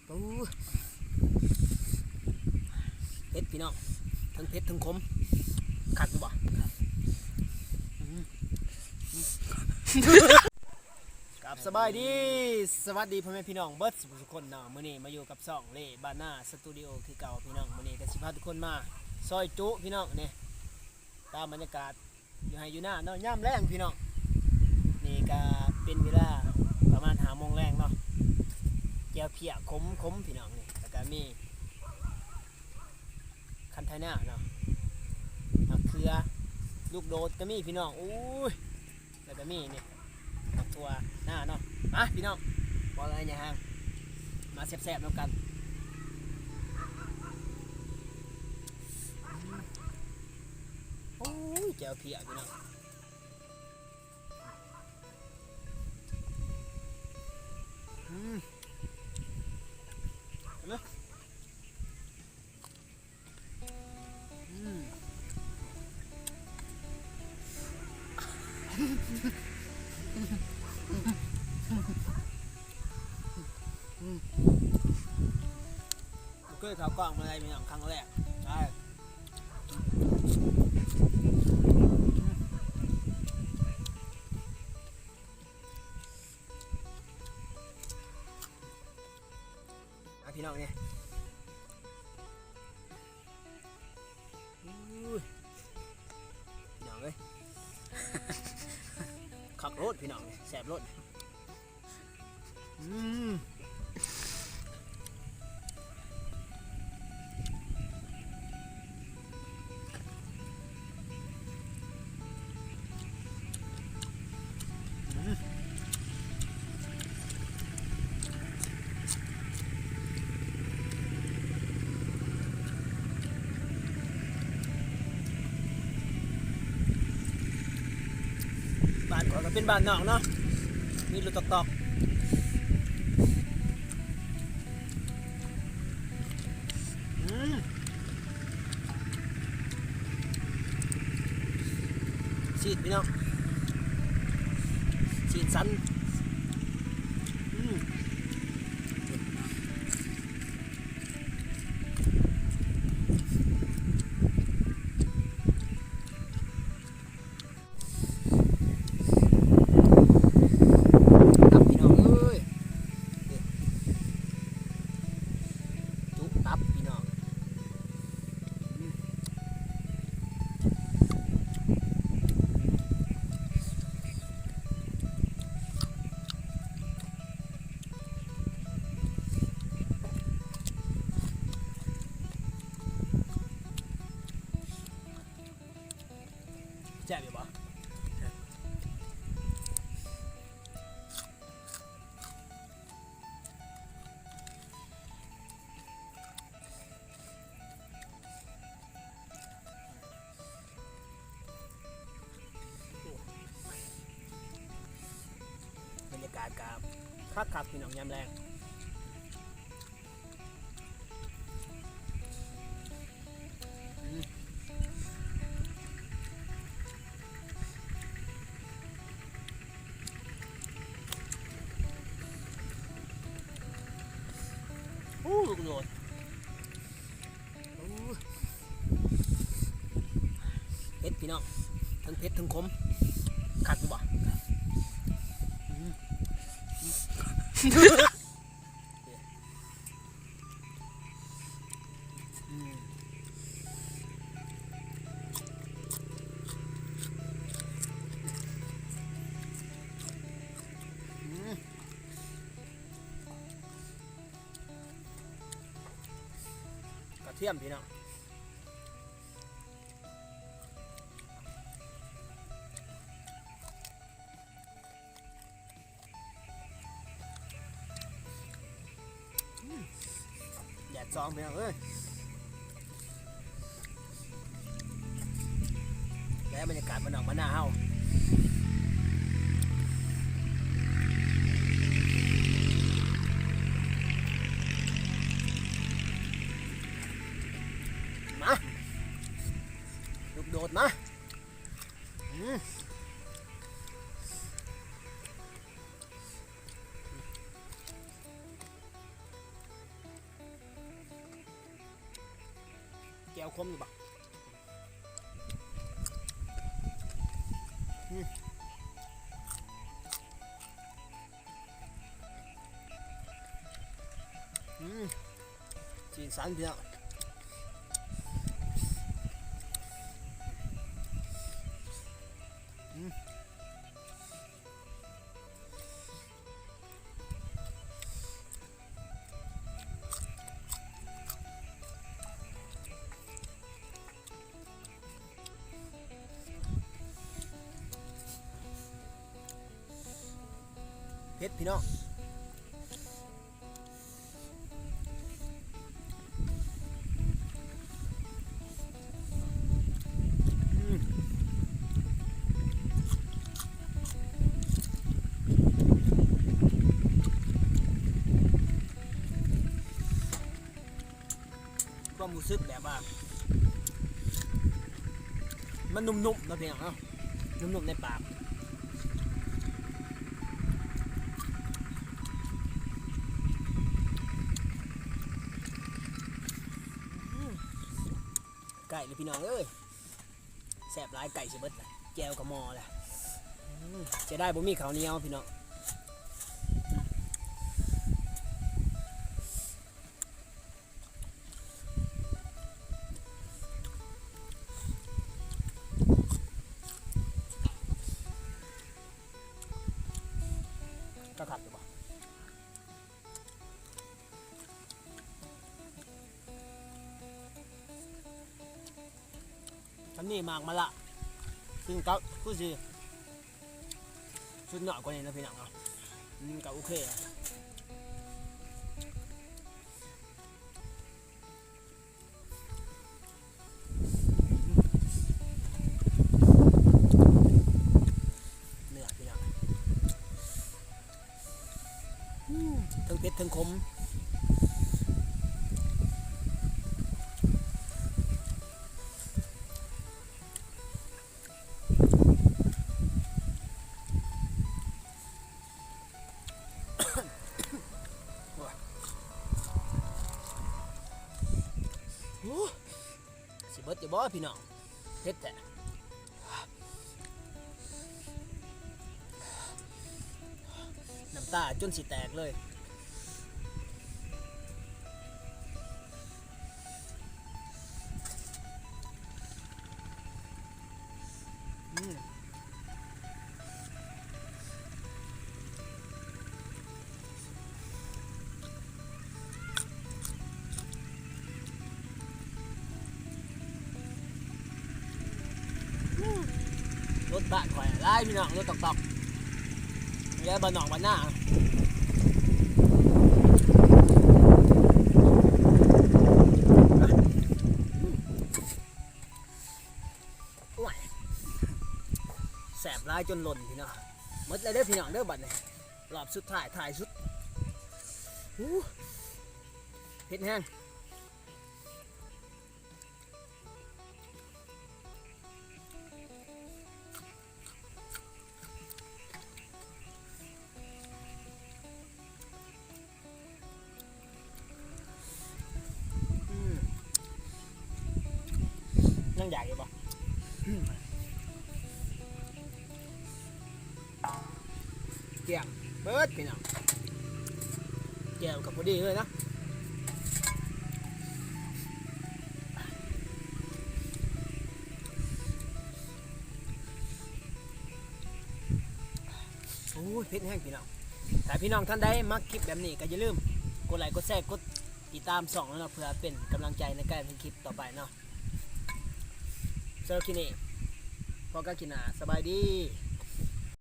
ໂອ້ ເຜັດພີ່ນ້ອງ ທັງເຜັດທັງຂົມ ຄັກຢູ່ບໍ່? ຄັບ ສະບາຍດີ ສະຫວັດດີພໍ່ແມ່ພີ່ນ້ອງເບິດສູ່ຄົນເນາະ. ມື້ນີ້ມາຢູ່ກັບຊ່ອງເລ່ບ້ານນາສະຕູດິໂອຄືເກົ່າພີ່ນ້ອງ. ມື້ນີ້ກໍຊິພາທຸກຄົນມາຊອຍຈຸພີ່ນ້ອງນີ້ ຕາມບັນຍາກາດ ຢູ່ໄຮ່ຢູ່ນາເນາະ ຍາມແລງພີ່ນ້ອງ. ນີ້ກະເປັນເວລາປະມານຫ້າໂມງແລງເນາະ. ແຈ່ວເພ້ຍຂົມໆ ພີ່ນ້ອງນີ້ ແລ້ວກະມີຄັນໄທນາເນາະ ໝາກເຂືອ ລູກໂດດກໍມີພີ່ນ້ອງ. ໂອ້ຍ ແລ້ວກະມີນີ້ ໝາກຖົ່ວນາເນາະ. ມາພີ່ນ້ອງ ບໍ່ໄດ້ຫຍັງ ມາແຊບໆນຳກັນ. ໂອ້ຍ ແຈ່ວເພ້ຍພີ່ນ້ອງ. ອືມ ເຫັນໄໝ? ອືມ ອືມ. ບໍ່ເຄີຍເຂົ້າກ້ອງປານໃດພີ່ນ້ອງ ຄັ້ງແລກ. ໄປ ມາພີ່ນ້ອງນີ້ ອູ້ຍ ພີ່ນ້ອງເອີຍ ຄັກໂລດພີ່ນ້ອງ ແຊບໂລດ. ອືມ ອືມ ບ້ານຂ້ອຍກໍເປັນບ້ານນອກເນາະ ມີລົດຕອກໆ. ອືມ ຊີ້ນພີ່ນ້ອງ ຊີ້ນສັນ. ອືມ ຕັບພີ່ນ້ອງເອີຍ ຈຸຕັບພີ່ນ້ອງ. ແຊບຢູ່ບໍ່? ບັນຍາກາດກໍຄັກໆ ພີ່ນ້ອງ ຍາມແລງ. ໂອ້ ລູກໂດດ ໂອ້ ເຜັດພີ່ນ້ອງ ທັງເຜັດທັງຂົມ ຄັກຢູ່ບໍ່? ອືມ. ອືມ ອືມ ກະທຽມພີ່ນ້ອງ. ແດດສ່ອງ ພີ່ນ້ອງເອີຍ ແລະ ບັນຍາກາດບ້ານນອກບ້ານນາເຮົາ ມາ ລູກໂດດມາ. ອືມ ອືມ. ເອົາຄົມຢູ່ບໍ່? ອືມ ອືມ ສີສັນເພິ່ນ ອືມ. ເຜັດພີ່ນ້ອງ ອືມ ຄວາມຮູ້ສຶກແບບວ່າ ມັນນຸ້ມໆເນາະ ພີ່ນ້ອງເນາະ ນຸ້ມໆໃນປາກ. ໃກ້ແລ້ວພີ່ນ້ອງເອີຍ ແຊບຫຼາຍ ໃກ້ຊິເບິດລະ ແຈ່ວກໍໝໍ່ລະ ເສຍດາຍບໍ່ມີເຂົ້າໜຽວພີ່ນ້ອງ. ກະຄັກຢູ່ບໍ່? ອັນນີ້ໝາກມະລະ ຊຶ່ງກໍຄືຊິສຸດຍອດກວ່ານີ້ນະພີ່ນ້ອງເນາະ ມັນກໍໂອເຄ. ເນື້ອພີ່ນ້ອງ ອືມ ເທິງເຜັດເທິງຂົມ. ໂອ້ຍ ຊິເບິດຢູ່ບໍ່ພີ່ນ້ອງ ເຜັດແທ້ ນ້ຳຕາຈົນຊິແຕກເລີຍ. ອືມ ລົດບ້ານຂ້ອຍຫຼາຍພີ່ນ້ອງ ລົດຕອກໆ ແລ້ວບ້ານນອກບ້ານນາ. ໂອ້ຍ ແຊບຫຼາຍຈົນລົ້ນພີ່ນ້ອງ ໝົດແລ້ວເດີພີ່ນ້ອງເດີ ບັດນີ້ ລອບສຸດທ້າຍ ທ້າຍສຸດ ຫູ ເຜັດແຮງ. ອືມ ຍັງຢາກຢູ່ບໍ່? ກ້ຽງເບິດພີ່ນ້ອງ ແຈ່ວກໍພໍດີເລີຍນະ. ໂອ້ຍ ເຜັດແຮງພີ່ນ້ອງ. ຖ້າພີ່ນ້ອງທ່ານໃດມັກຄລິບແບບນີ້ກໍຢ່າລືມກົດໄລກົດແຊ ກົດຕິດຕາມຊ່ອງເນາະ ເພື່ອເປັນກຳລັງໃຈໃນການເຮັດຄລິບຕໍ່ໄປເນາະ. ສຳລັບຄລິບນີ້ ພໍ້ກັນຄລິບໜ້າ ສະບາຍດີ.